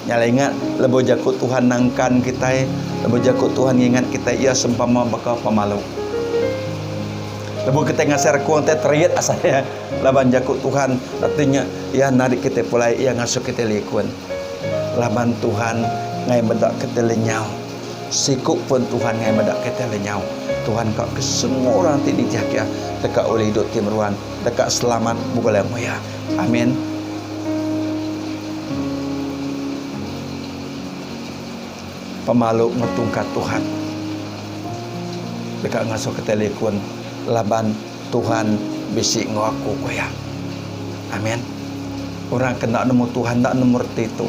Nya alai ingat lebuh jaku Tuhan nangkan kitai, lebuh jaku Tuhan ngingat kitai iya sempama baka pemalu. Lebuh kitai ngasai rekung tai terit asai iya laban jaku Tuhan reti nya iya narit kitai pulai iya ngasuh kitai likun. Laban Tuhan ngai meda kitai lenyau. Siku pun Tuhan ngai meda kitai lenyau. Tuhan ka ke semua orang ti nitih iya deka ulih idup ti meruan, deka selamat begulai enggau iya. Amin. Pemalu enggau tungkat Tuhan deka ngasuh kitai likun laban Tuhan bisi enggau aku, ku iya. Amin. Orang ke enda nemu Tuhan enda nemu reti tu.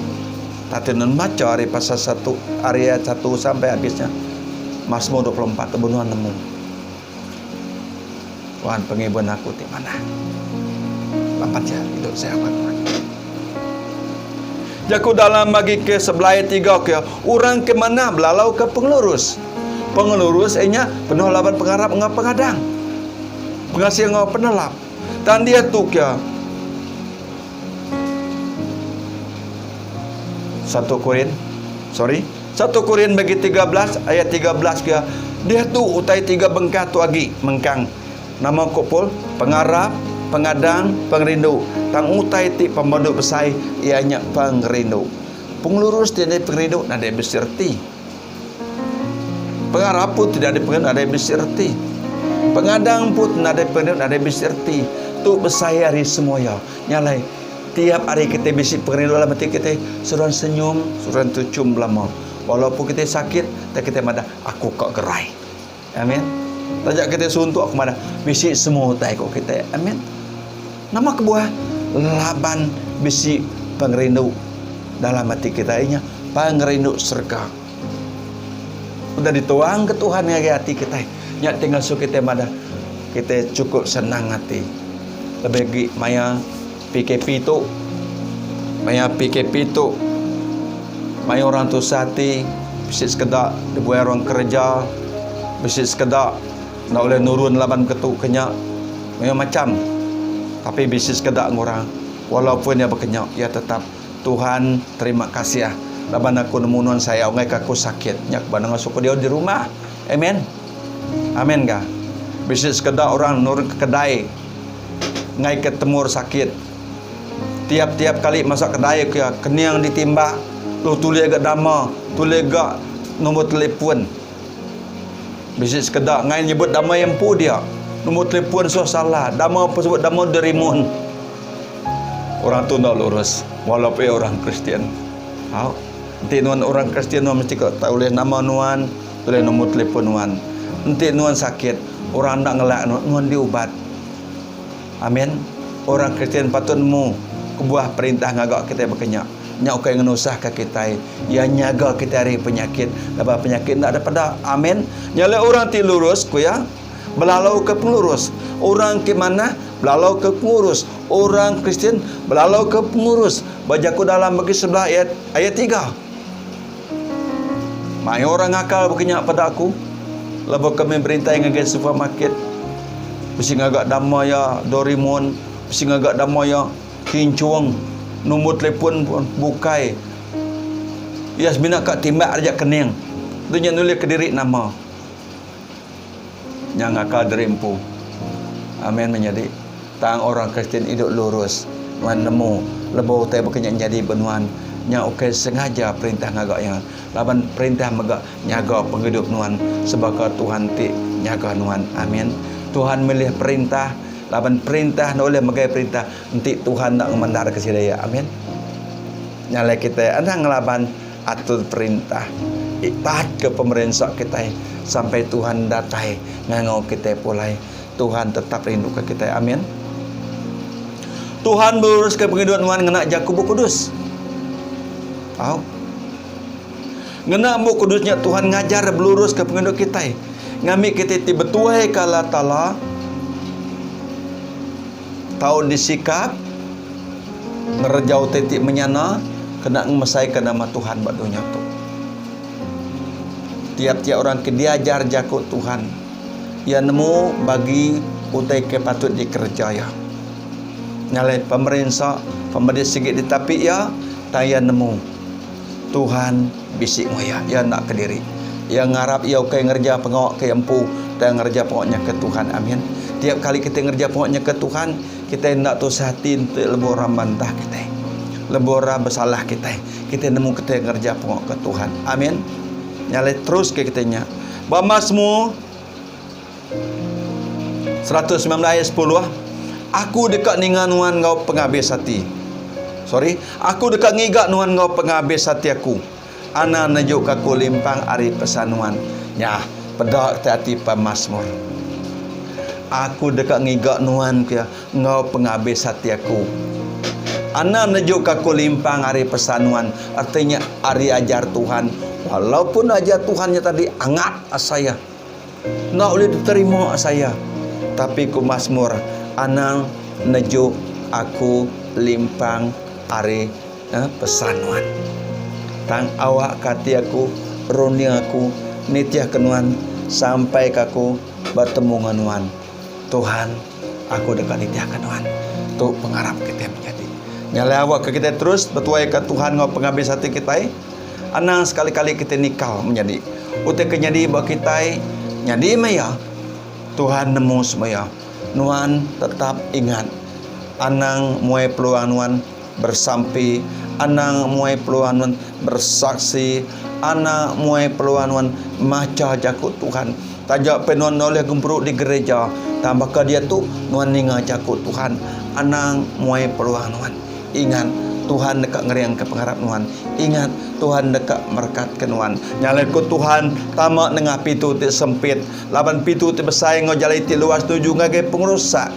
Tati nuan macha ari pasal satu ari ayat satu sampai abis nya Masmur 24 tu benung nemu. Tuhan pengibun aku ti manah. Lapan ja idup saya amat nuan. Jaku dalam bagi ke sebelah ayat 3 ke orang ke manah belalau ke pengelurus. Pengelurus iya nya penuh laban pengarap enggau pengadang. Pengasih enggau penelap. Tang diatu ke satu Korin sorry satu Korin bagi 13 ayat 13 ke diatu utai tiga bengkah tu agi mengkang nama ko Paul pengarap pengadang pengerindu tang utai ti pemadu besai iya nya pengerindu pengelurus ti nadai pengerindu nadai bisi reti pengarap pun tidak ada pengerindu nadai bisi reti pengadang pun nadai pengerindu nadai bisi reti tu besai ari semua iya Nya alai, tiap hari kitai bisi pengerindu dalam ati kitai, seruan senyum, seruan tuchum belama. Walaupun kitai sakit, tang kitai madah, Aku ka gerai. Amin. Taja kitai suntuk, aku madah, bisi semua utai ku kitai. Amin. Nama kebuah? Laban bisi pengerindu dalam ati kitai nya, pengerindu serega. Udah dituangka Tuhan ngagai ati kitai. Nya ti ngasuh kitai madah kitai chukup senang ati. Lebih agi maya PKP tu. Maya PKP tu mayuh orang tusah ati, bisi sekeda dibuai orang kereja, bisi sekeda enda ulih nurun laban ketu ke nya. Mayuh macham. Tapi bisi sekeda ngurang walaupun iya baka nya iya tetap Tuhan terima kasih laban aku nemu nuan sayau ngai ka aku sakit nya ke ba nengah suku diau di rumah. Amen. Amen ga. Bisi sekeda orang nurun ke kedai ngai ke temur sakit. Tiap-tiap kali masuk kedai ke kening ditimbak lalu tulis ga dama, tulis ga nombor telefon. Bisi sekeda ngai nyebut dama iya empu dia. Nombor telefon suah salah, dama pun sebut dama Doraemon. Orang tu enda lurus walaupun iya orang Kristian. Au. Enti nuan orang Kristian nuan mesti ka tau ulih nama nuan, ulih nombor telefon nuan. Enti nuan sakit, orang enda ngelak nuan, nuan diubat. Amin. Orang Kristian patut nemu kebuah perintah ngaga kitai baka nya. Nya ukai ngenusahka kitai. Iya nyaga kitai ari penyakit laban penyakit enda dipeda. Amin. Nya alai orang ti lurus ku iya. Belalauka pengelurus. Orang ke manah belalauka pengurus. Orang Kristian belalauka pengurus. Ba jaku dalam bagi sebelah ayat ayat tiga. Mayuh orang ngakal baka nya peda aku. Lebuh kami berintai ngagai supermarket, bisi ngaga dama iya Doraemon, bisi ngaga dama iya Kinchung, nombor telefon pun bukai. Iya semina ka timbak aja kening. Tu nya nulih kediri nama. Nya ngakal diri empu. Amen menyadi. Tang orang Kristian idup lurus. Nuan nemu lebuh utai baka nya nyadi ba nuan, nya ukai sengaja perintah ngaga iya. Laban perintah mega nyaga pengidup nuan sebaka Tuhan ti nyaga nuan. Amen. Tuhan milih perintah laban perintah enda ulih megai perintah enti Tuhan enda ngemendarka sida iya. Amen. Nya alai kitai anang ngelaban atur perintah. Tatka pemerinsa kitai sampai Tuhan datai ngangau kitai pulai. Tuhan tetap rinduka kitai. Amin. Tuhan beruruska pengidup nuan ngena jaku Bup Kudus. Au. Ngena Bup Kudus nya Tuhan ngajar beluruska pengidup kitai. Ngambi kitai ti betuaika Allah Taala tau disikap ngereja utai ti menyana kena ngemesaika nama Tuhan ba dunya tu. Tiap-tiap orang ke diajar jaku Tuhan, iya nemu bagi utai ke patut dikereja iya. Nya alai pemerinsa, pemedis sigi ditapi iya, tang iya nemu Tuhan bisi enggau iya. Iya enda kediri. Iya ngarap iya ukai ngereja pengawa ke iya empu tang ngereja pengawa nya ke Tuhan. Amin. Tiap kali kitai ngereja pengawa nya ke Tuhan, kitai enda tusah ati enti lebuh orang bantah kitai. Lebuh orang besalah kitai, kitai nemu kitai ngereja pengawa ke Tuhan. Amin. Nya alai teruska kitai nya. Ba Masmur 119 ayat 10, Aku deka ninga nuan enggau pengabis ati. Sorry, aku deka ngiga nuan enggau pengabis ati aku. Anang nejuka aku limpang ari pesan nuan. Nyah, peda te ati pemasmur. Aku deka ngiga nuan ke enggau pengabis ati aku. Anang nejuka aku limpang ari pesan nuan, arti nya ari ajar Tuhan. Walaupun ajar Tuhan nya tadi angat asai iya. Enda ulih diterima saya. Tapi ku Masmur, anang nejuk aku limpang ari pesan nuan. Tang awakka ati aku, runding aku nitihka nuan sampaika aku betemu enggau nuan. Tuhan, aku deka nitihka nuan. Tu pengarap kitai menyadi. Nya alai awakka kitai terus betuaika Tuhan enggau pengabis ati kitai. Anang sekali-kali kitai nikal menyadi. Utai ke nyadi ba kitai, nyadi meh iya. Tuhan nemu semua iya. Nuan tetap ingat, anang muai peluang nuan bersampi, anang muai peluang nuan bersaksi, anang muai peluang nuan macha jaku Tuhan. Taja pen nuan enda ulih gempuru di gereja, tang baka diatu nuan ninga jaku Tuhan. Anang muai peluang nuan. Ingat, Tuhan deka ngeringka pengarap nuan. Ingat, Tuhan deka merekatka nuan. Nya alai ku Tuhan, tama nengah pintu ti sempit, laban pintu ti besai enggau jalai ti luas nuju ngagai pengerusak.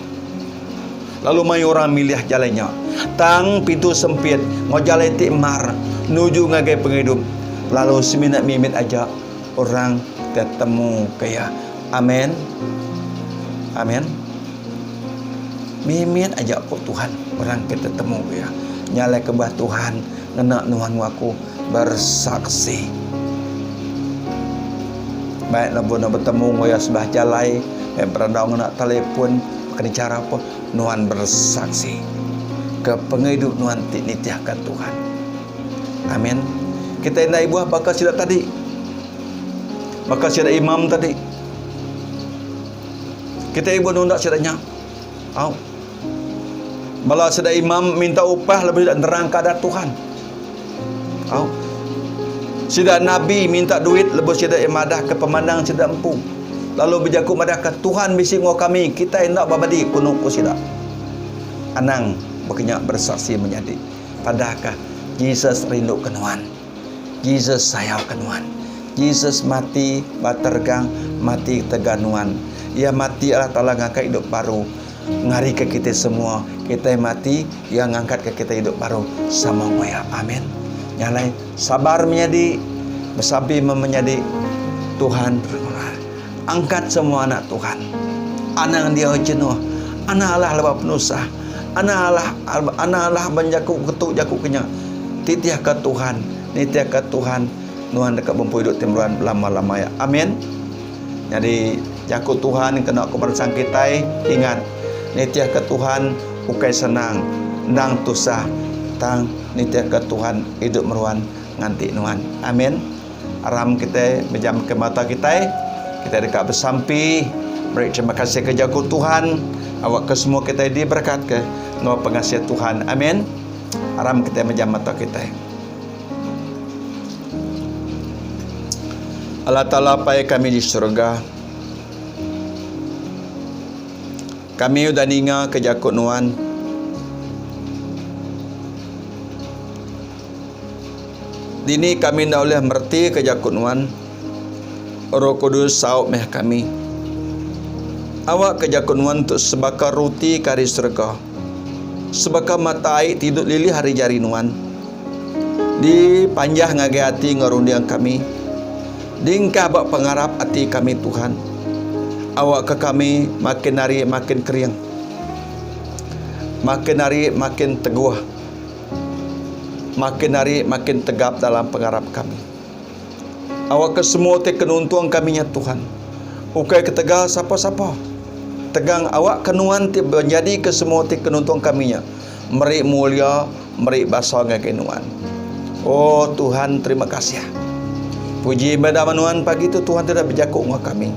Lalu mayuh orang milih jalai nya. Tang pintu sempit enggau jalai ti mar nuju ngagai pengidup, lalu semina mimit aja orang tetemuka iya. Amen. Amen. Mimit aja ku Tuhan orang ke tetemu iya. Nya alai kebah Tuhan ngena nuan enggau aku bersaksi. Baik lebuh nuan betemu enggau iya sebelah jalai, baik berandau ngena telefon, kena chara pun nuan bersaksi ke pengidup nuan ti nitihka Tuhan. Amin. Kita enda ibuh baka sida tadi. Baka sida imam tadi. Kita ibuh nunda sida nya. Au. Bala sida imam minta upah lebuh sida nerangka adat Tuhan. Au. Sida nabi minta duit lebuh sida iya madahka pemandang sida empu. Lalu bejaku madahka Tuhan bisi enggau kami, kitai enda bebadi kenu ku sida. Anang baka nya bersaksi menyadi. Padahka Jesus rinduka nuan. Jesus sayauka nuan. Jesus mati ba tergang, mati ketegal nuan. Iya mati Allah Taala ngangkat idup baru ngarika kitai semua. Kitai mati, Iya ngangkatka kitai idup baru sama enggau Iya. Amin. Nya alai sabar menyadi, besampi meh menyadi Tuhan Angkat semua anak Tuhan. Anang diau jenuh. Anang alah lebuh penusah. Anang alah anang alah ban jaku ketu jaku ke nya. Titihka Tuhan, nitihka Tuhan, nuan deka bempu idup ti meruan belama-lama iya. Amin. Nyadi jaku Tuhan kena ku meransang kitai ingat nitihka Tuhan ukai senang, endang tusah tang nitihka Tuhan idup meruan. nganti nuan. Amin. Aram kitai mejamka mata kitai, kitai deka besampi meri terima kasih ke jaku Tuhan awakka semua kitai diberekatka enggau pengasih Tuhan. Amin. Aram kitai mejam mata kitai. Allah Taala Apai kami di surga. Kami udah ninga ke jaku nuan. Dini kami enda ulih meretika jaku Nuan. Roh Kudus saup meh kami. Awakka jaku Nuan tu sebaka ruti ke ari serega, sebaka mata ai ti idup lilih ari jari Nuan. Dipanjah ngagai ati enggau runding kami. Diengkah ba pengarap ati kami Tuhan. Awakka kami makin hari makin kering. Makin hari makin teguh. Makin hari makin tegap dalam pengarap kami. Awakka semua ti kenuntung kami nya Tuhan. Ukai ketegal sapa-sapa. Tegang awakka Nuan ti menyadika semua ti kenuntung kami nya meri mulia, meri basa ngagai Nuan. Oh Tuhan terima kasih. Puji meh nama Nuan pagi tu Tuhan ti udah bejaku enggau kami.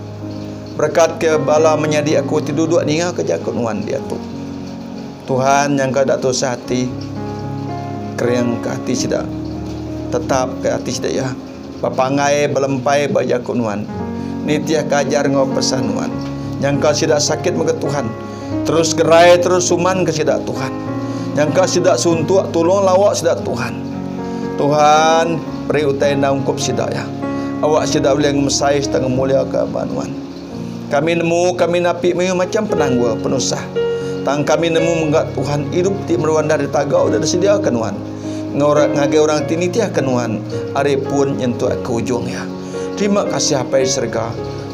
Berekatka bala menyadi aku ti duduk ningaka jaku Nuan diatu. Tuhan nyangka enda tusah ati kering ke ati sida tetap ke ati sida iya bepanggai belempai ba jaku nuan nitih ke ajar enggau pesan nuan nyangka sida sakit mega Tuhan terus gerai terus suman ke sida Tuhan nyangka sida suntuk tulung lawa sida Tuhan Tuhan beri utai enda ungkup sida iya awak sida ulih ngemesai sereta ngemulia ke ba nuan. Kami nemu kami napi mayuh macham penanggul, penusah. Tang kami nemu mega Tuhan idup ti meruan enda ditaga udah disediaka nuan enggau ngagai orang ti nitihka nuan ari pun nyentuk ke ujung iya. Terima kasih Apai serega.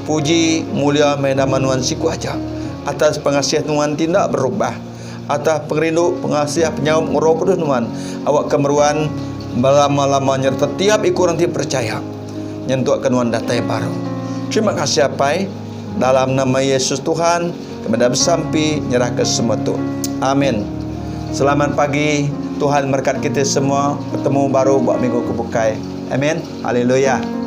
Puji mulia meh nama nuan siku aja atas pengasih nuan ti enda berubah, atas pengerindu, pengasih, penyaup enggau Roh Kudus nuan awakka meruan belama-lama nyereta tiap iku orang ti perechaya. Nyentuk ke nuan datai baru. Terima kasih apai. Dalam nama Yesus Tuhan, kami dah besampi nyerah ke semua tu. Amin. Selamat pagi. Tuhan merkat kita semua. Bertemu baru buat minggu ke bukai. Amin. Haleluya.